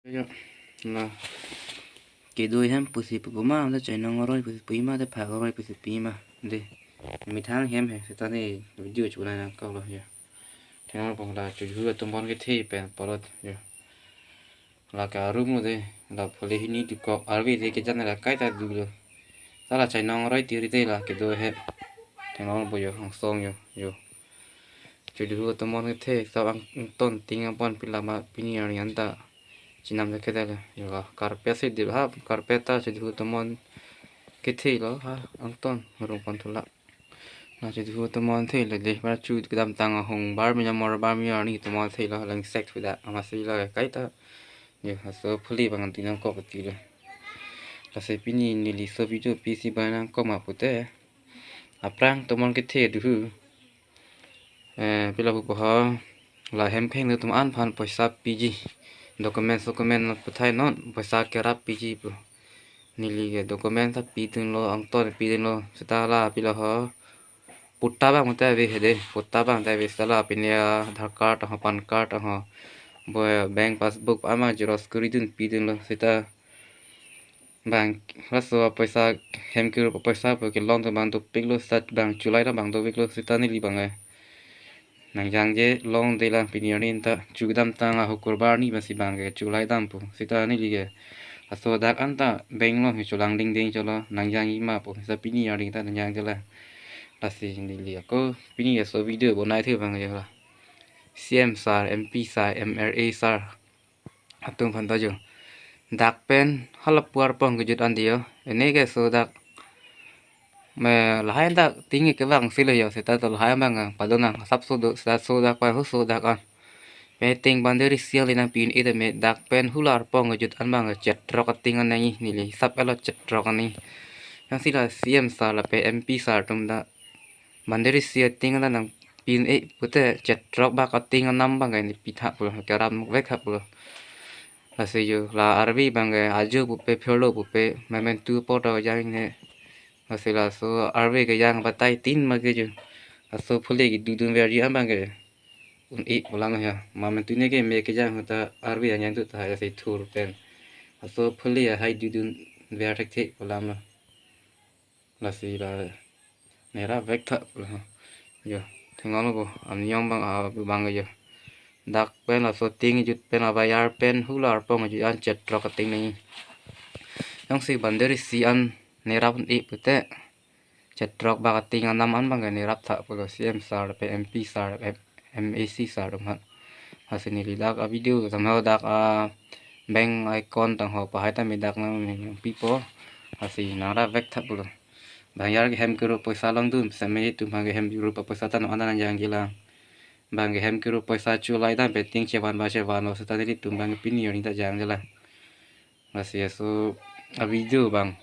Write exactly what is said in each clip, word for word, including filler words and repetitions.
Yo, la kedo hem pusi pu ma, la chainong aroi pusi pu ma, de phak aroi pusi pu ma. De, methang hem he, seta ne video chulai nangkoklo yo. Thenglongpo la Choithu atum aphan kethe pen apor lo yo. La ke arum lo de, la phule hini dukok arve de kejan la kaita dulo. Seta la chainong aroi tiri de la kedo he. Thenglongpo yo, angsong yo, yo. Choithu atum aphan kethe, seta ang, angton ting aphan pila ma pini arni anta chinam le kedale. Yo la carpet si dip ha, carpet ta Choithu atum aphan kethe lo ha, angton rong pon thula. La Choithu atum aphan the le de, ba chu kedamtang ahong bar mi amor bar mi arni atum aphan the lo, langsek thuda, amatsi la kaita. Yo, laso phule abang dun nangkok ti lo. Lasi pini neli laso video pisi ba nangkok ma pute, aphrang atum aphan kethe duhu. Eh, pila pupo ho, la hem kheng atum an aphan poisa piji. Document, document puthai non, poisa kerap piji pu. Neli ke document ta pidunlo, angton pidunlo, seta la pila ho. Patta abang ta ave he de, patta abang ta ave, seta la pine Aadhaar card ho, PAN card ho, bo bank passbook ama xerox kuri dun pidunlo, seta bang laso apoisa hem kirup apoisa pu kelong ta bang dopiklo, seta bang chulai ta bang dopiklo, seta neli bang eh nangjangje longde lang pini arni ta chu kedamtang a hukurbar ni basi bang ke chulai dampo, seta neli ke laso dak anta bank along he cholang dingding cholo nangjangji ma pu, seta pini arni ta nangjangje lang. Lasi neli ako pini laso video bonai thu bang yo la C M sir, M P sir, M L A sir atum aphan ta jo. Dak pen hala pu arpong kejut an de yo. Ene ke laso dak me lahai dak ting kevang si lo yo, seta to lahai abang padonang asapso do, seta laso dak pa huso dak an. Pe ting boundary seal nangpi un-e tame dak pen hala arpong kejut an abang chetrok ating an nangji, neli hisap elo chetrok an nangji. Jongsi la C M sir lapen M P sir atum ta boundary seal ating an nangpi un-e pute chetrok bak ating anam abang ke ne pitha pulo, keram vek tha pulo. Lasi yo la arve abang ke ajo pupe phirlo pupe memento apor ta jang ne. Lasi laso arve kejang batai tin ma ke jo. Laso phule kedudun verji abang ke un-e pu alam ya. Memento ne ke me kejang ta arve anjang tu ta ya si thur pen. Laso phule ya hai dudun ver thekthe pu alam lo. Lasi la nerap vek tha pulo. Yo, thenglongpo, amniong abang abang yo. Dak pen laso ting kejut pen abayar pen hala arpong kejut an chetrok ating nangji. Jongsi boundary seal an nerap un-e pute chetrok bak ating anam an abang ke nerap tha pulo C M sir lapen M P sir, M-, M A C sir atum aphan. Lasi neli dak a video somehow dak a bank account tang ho pahai tame dak nangpipo. Lasi nangrap vek tha pulo. Bang yar ke hem kirup poisa longdun, seta me atum bang ke hem kirup poisa ta non anta nangjangje lang. Bang ke hem kirup poisa chulai dam pe ting chevan ba chevanlo, seta nelitum bang pini arni ta jangje lang. Lasi laso a video abang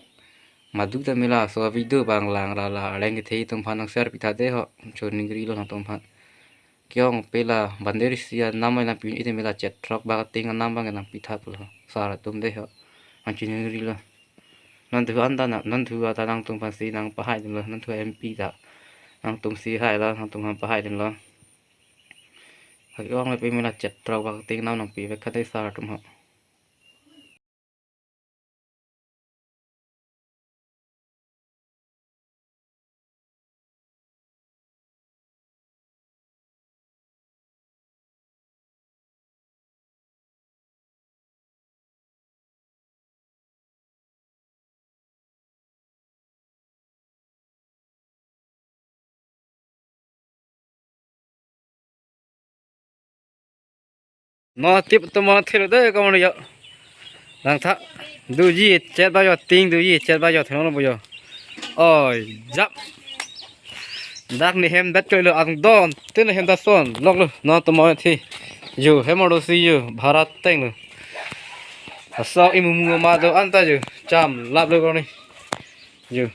madu ta mela, laso a video abang lang ra la arleng kethe atum aphan nang share pitha de ho, choningri lo nangtum aphan. Ke-ong pe la boundary seal anam nangpi un-e tame la chetrok bak ating anam abang nangpi tha pulo sir atum de ho. Nang choningri lo. Non thu anta na, non thu anta nangtum aphan si nangpahai dunlo, non thu M P ta nangtum si hai lo, nangtum aphan pahai dunlo. Ke-ong le pe mela chetrok bak ating anam nangpi vek tha de sir atum ho. No tip to mo thelo de ko mo yo. Langtha. Duji chet ba yo, ting duji chet ba yo, thenglongpo yo. Oi, jap. Dak ne hem bet ko lo, angdon. Te ne hem da son lok lo. No to mo thi. Yo, hem aro si yo, bharat teng lo. Asok imu mu ma do anta yo. Cham lap lo ko ni. Yo.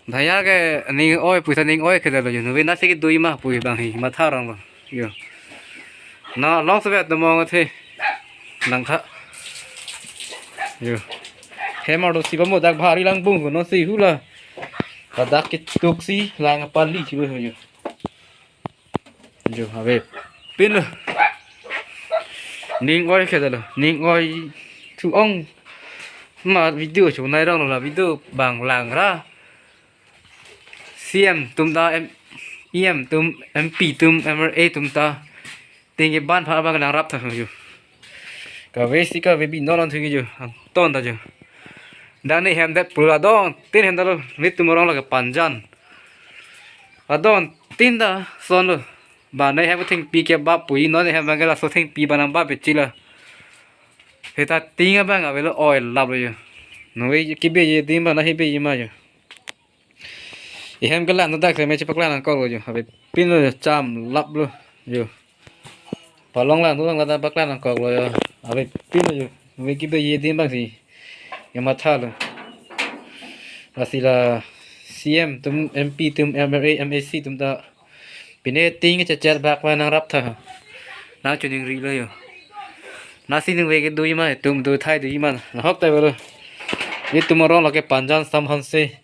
Bhaiya ke ning oi, puisa ning oi kedalo yo. Novena si kedui ma pui bang hi matha rong lo. Yo. Na long sevet na mong the. Nang tha. Yo. Hem aro si ba mo dak bhari lang bung no si hula. Ka dak ketuk si lang pali si lo yo. Jo, ave pin lo. Ning oi ke dalo. Ning oi thu ong. Ma video chonai rong lo la video bang lang ra. C M atum ta M, E M atum, M P atum, M L A atum ta. Ting keban aphan abang nangrap tha yo. Kave si kave bi non non thu yo. Anton ta yo. Dang ne hem det pura dong. Tin hem dalo. Netum arong lo ke panjan. Adon tin ta son lo. Ba ne hem thengpi kebap pu, non hem bang ke laso thengpi ba nangbap pe chila. Heta ting abang avelo oi lap lo yo. Nove kibe ye dim ba na hibe ye ma yo. Ehem ke lang dak se me chepaklang nangkok lo yo. Avepin lo yo, cham lap lo yo. Palong lang tu lang lata paklang nangkok lo yo. Avepin lo yo. Nove kibe ye dim bang si. Kematha lo. Lasi la C M atum, M P atum, M L A, M A C atum ta. Pine ting chechet bak ma nangrap tha. Nangchiningri lo yo. Nasi ningve kedo ma, etum do thai do ma. Nahok ta avelo. Netum arong lo ke panjan Sam Hanse.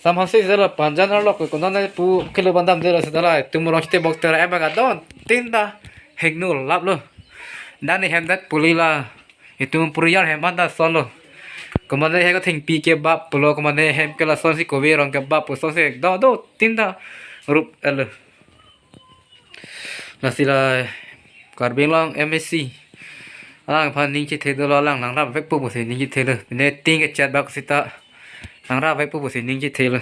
Sam Hanse si la panjan arlo ke konan pu kilo bandam de la si la. Etum arong chete bok tera em bang adon tin ta. Hengno lap lo. Dang ne hem det puli la. Etum puriyar hem aphan ta son lo. Komat ne hem thengpi kebap pulo, komat ne hem ke lason si kove arong kebap pu son si do do tin ta rup el. Lasi la Karbi Anglong M A C. Alang aphan ning chethe dolo, alang nangrap vekpo pusi ning chethe lo. Ne ting kechet bak sita nangrap vekpo pusi ning chethe lo.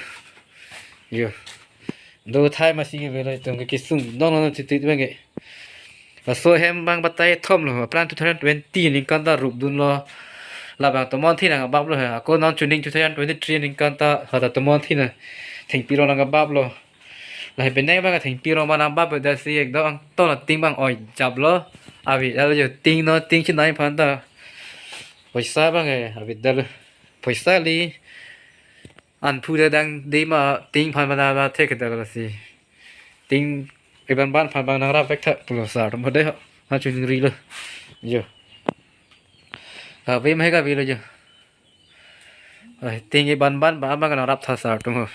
Yo. Do thai masi ke avelo, etum ke kesung non non titi bang ke. Laso hem bang batai thom lo. Aphrang two thousand twenty ningkan ta rup dun lo. Labang tomon thi nangbap lo he. Ako non chuning two thousand twenty-three ningkan ta hata tomon thi na thengpi rong nangbap lo. Lahai penang bang thengpi rong bang nangbap pe dasi ekdom angton ting bang oi jap lo. Avi dalo yo, ting non ting chinai aphan ta. Poisa bang e avi dalo. Poisa li an phu da dang de ma ting aphan mana ma thek da la si. Ting eban ban aphan bang nangrap vek tha pulo sar mo de ho. Nangchiningri lo. Yo. Kave ma he kave lo yo. Ai, ting eban ban ba abang nangrap tha sar atum ho.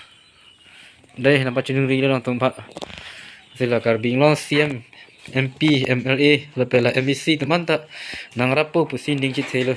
Dei nangpachiningri lo nangtum aphan. Si la Karbi Anglong C M, M P, M L A, lapen la M A C atum anta nangrappo pusi ning chethe lo.